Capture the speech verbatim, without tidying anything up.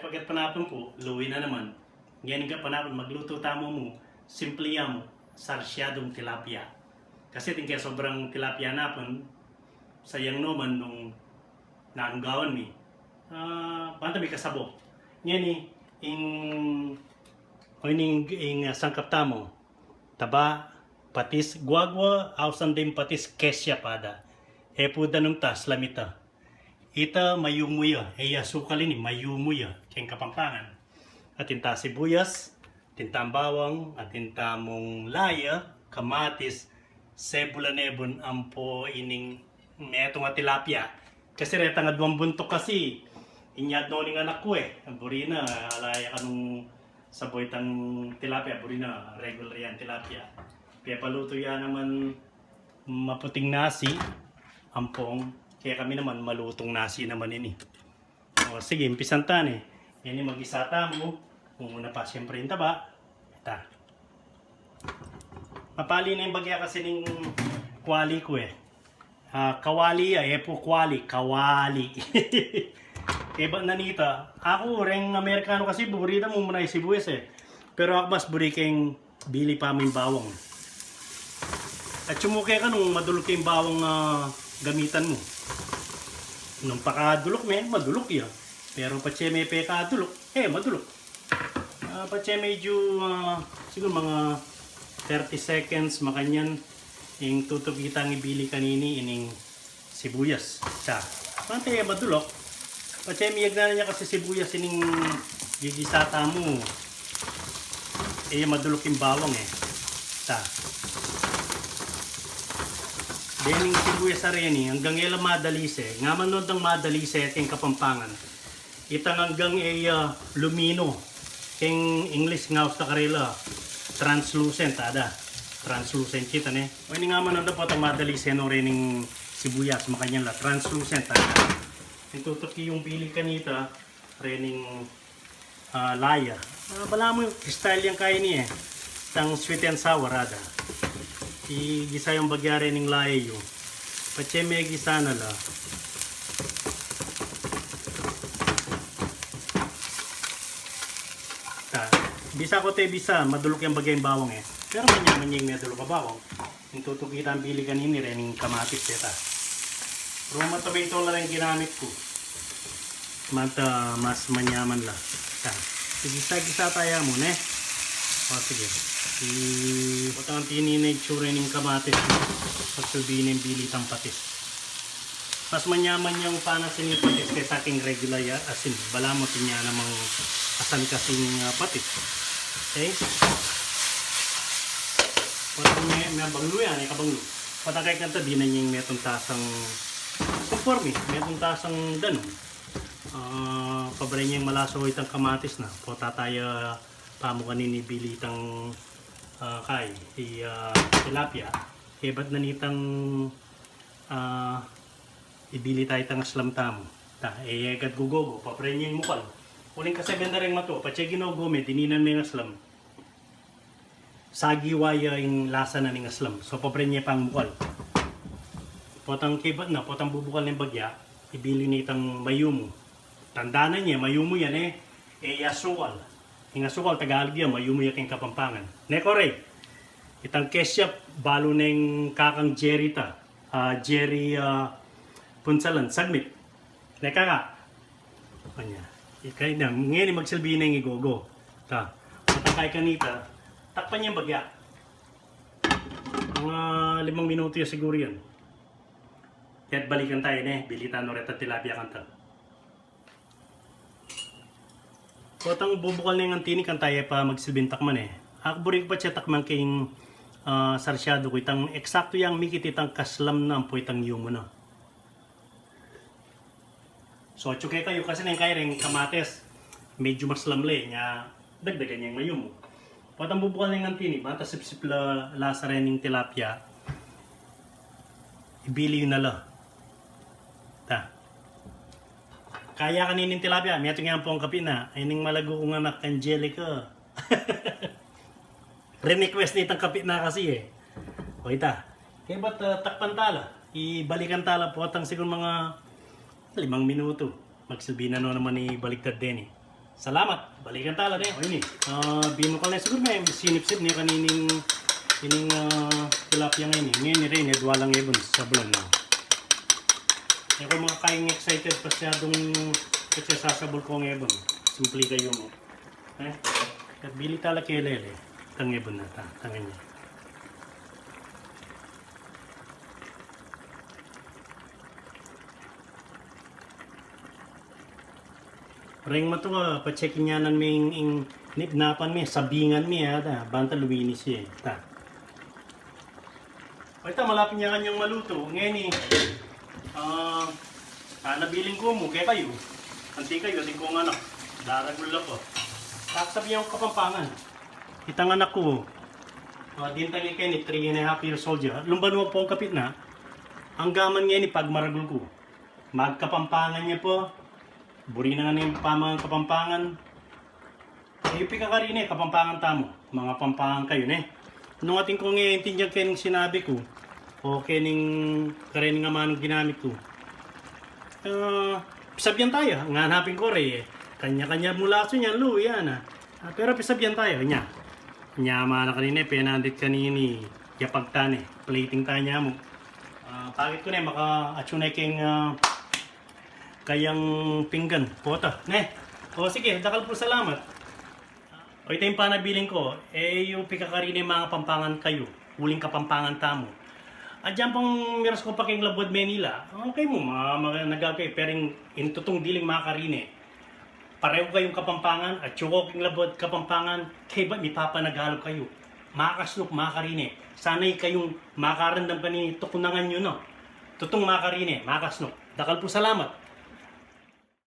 Pagkat panapun pu, luwi na naman. Ngeni kapanapan, maglutu tamu mu, simple ya mu, sarsyadung tilapia. Kasi atin ke sobrang tilapia napun, sayang naman nung nanung gawan mi. Ah, banta mi kasabo. Ngeni, ing, o ining, ing, ah, sangkap tamu. Taba, patis, guagua, ausan deng patis, kesya pada. E pu danum ta, slam ita. Ita mayumu ya, e ya sukal ini, mayumu ya, keng Kapampangan. Atin ta sibuyas, atin ta bawang, atin ta mung laya, kamatis, sebulan ebun ampo ining metung a tilapia. Kasi reta nga duang buntuk kasi, inyad no ning anak ku e, buri na, ala ya kanung sabay tang tilapia, buri na, regular yang tilapia. Pepalutu ya naman maputing nasi, ampong, kaya kami naman malutung nasi naman ini. O, sige, umpisan ta ne. Ini magisa tamu. Mumuna pa, siyempre, ing taba. Ita. Mapali na ing bagya kasi ning kwali ku e. Ah, kawali ya, e pu kwali, kawali. Kaybat na nita. Aku, reng Amerikanu kasi, buri da mumuna ing sibuyas e. Pero aku mas buri keng bili pa mu ing bawang. At sumuke ka nung maduluk ing bawang, ah, gamitan mu. Nung pakaduluk me, maduluk ya. Pero patse me pekaduluk, e maduluk. Ah, patse medyu, ah, siguru mga thirty seconds, makanyan, ing tutuki tang ibili kanini, ining sibuyas. Ta. Mante, e maduluk. Patse miyagnan ne kasi sibuyas ining gigisa tamu. E maduluk ing bawang e. Ta. Dening sibuyas a reni, anggang e la madalise. Nga man no dang madalise keng Kapampangan. Itang anggang e ya lumino. Keng English nga usta karela, translucent, ada. Translucent kita ne. O ini nga man no dang potang madalise no rening sibuyas, makanyan la, translucent, ada. Ing tutuki yung bili kanita, rening, ah, laya. Ah, balamu style yang kaini e. Tang sweet and sour, ada. Igisa yung bagya rening laya yu. Patse me gisa na la. Ta, bisa ku te bisa, maduluk yang bagya ing bawang e. Pero manyaman ya ing maduluk a bawang. Ing tutuki tang bili kanini rening kamatis, e ta. Roma tomato la ring ginamit ku. Manta mas manyaman la. Ta. Igisa-gisa ta ya mu ne. O, sige. I, potang tini na itsura ning kamatis. Pagsubi ning bili tang patis. Mas manyaman yang panas ini patis kesa king regular ya asin. Balamu atin ya namang asan kasing, ah, patis. Okay? Potang me, mebanglu yan, e kabanglu. Potang kaya kanta, dinan ya ing metung tasang konforme, metung tasang danum. Ah, pabaran yang malasa o itang kamatis na. Pota taya pamukan ini bili itang, ah, kai, i, ah, tilapia. Kaybat na nitang, ah, ibili ta itang aslam tamu. Ta, e, e gat gugogo, pabaran yang mukal. Uling kasi ganda reng matu, patse ginogo me, dininan me ing aslam. Sagiwa ya ing lasa na ning aslam. So, pabaran ya pang mukal. Potang kaybat na, potang bubukal ning bagya, ibili nitang mayumu. Tandanan ya, mayumu yan e. E ya sukal. Ing asukal, Tagalog ya, mayumu ya keng Kapampangan. Ne, kore. Itang ketchup, balu neng kakang Jerry ta. Ah, Jerry, ah, Punsalan, sagmit. Ne, kaka. Anya. Ikay na, ngeni magsilbi neng igogo. Ta. Matangkay kanita. Takpan yang bagya. Mga limang minutu ya siguru yan. Kaya't balikan taya ne, bili ta no reta tilapia kanta. Potang bubukal neng antini kanta ya pa magsilbing takman e. Aku buri ku pa siya takman king, ah, sarsyadu ku itang eksaktu yang mikit itang kaslam na ampo itang yumu na. So, atsu kekayu kasi neng kaya reng kamatis, medyu maslam la e, nya dagdagan yang mayumu. Potang bubukal neng antini, banta sipsip la lasa rening tilapia. Ibili yu na la. Ta. Kaya kanining tilapia, metung yang pong kapi na. Ining malagu kung anak, Angelica. Rin-request nitang kapi na kasi e. O ita. Kaybat, ah, takpan ta la. Ibalikan ta la potang siguru mga limang minutu. Magsilbi na no naman ibaligtad deni. Salamat. Balikan tala ne. O, ini. Ah, binukal ne siguru, me sinipsip ne kanining, ining, ah, tilapia ngeni. Ngeni reni, dwala ngebun, sablan na. E ko makakaing excited masyadung kasi sasabul ko ngebun. Simple kayu mu. E? At bili tala kelele. Tang ngebun na ta. Tangin ne. Reng matua, pa-check-in ya nan me ing, ing nipnapan me, sabingan me, ada, banta luminis ye, ta. O ita, malapit ne kanyang malutu. Ngeni, ah, ah, nabilin ku mu, kekayu. Anti kayu, atin kung anak. Daragul la pa. Sasabian ku Kapampangan. Itang anak ku, ah, dintang keni, three and a half years old ya. Lumban wa pung kapit na. Anggaman ngeni pagmaragul ku. Magkapampangan ya pa. Buri na ngeni pamangan Kapampangan. E yu pikakarine, Kapampangan tamu. Mangapampangan kayu, ne? Nung atin kung e intindian keng sinabi ku, o keng karening amanung ginamit ku. Ah, pisabian taya, nganapin ku re, e. Kanya-kanya mu lasu niyan, lu, yan, a. Ah, pero pisabian taya, nya. Nya, mana karine, penandit kanini, yapag ta ne, plating taya mu. Ah, pakit ku ne, maka-atsu ne keng, ah, kayang pinggan, pota, ne? O, sige, dakal pung salamat. O, ita ing panabilin ku, e yu pikakarine mangapampangan kayu, uling Kapampangan tamu. Agyang pang miras ku pa keng labuad Manila, okay mu, ma-, ma-, nagaga kayu, pero ing, ing tutung diling makarine. Parehu kayung Kapampangan, atsu ku keng labuad Kapampangan, kaybat mipapanagalug kayu. Makasnuk, makarine. Sana ikayung makarandam kanini tukunangan yu, no? Tutung makarine, makasnuk. Dakal pung salamat.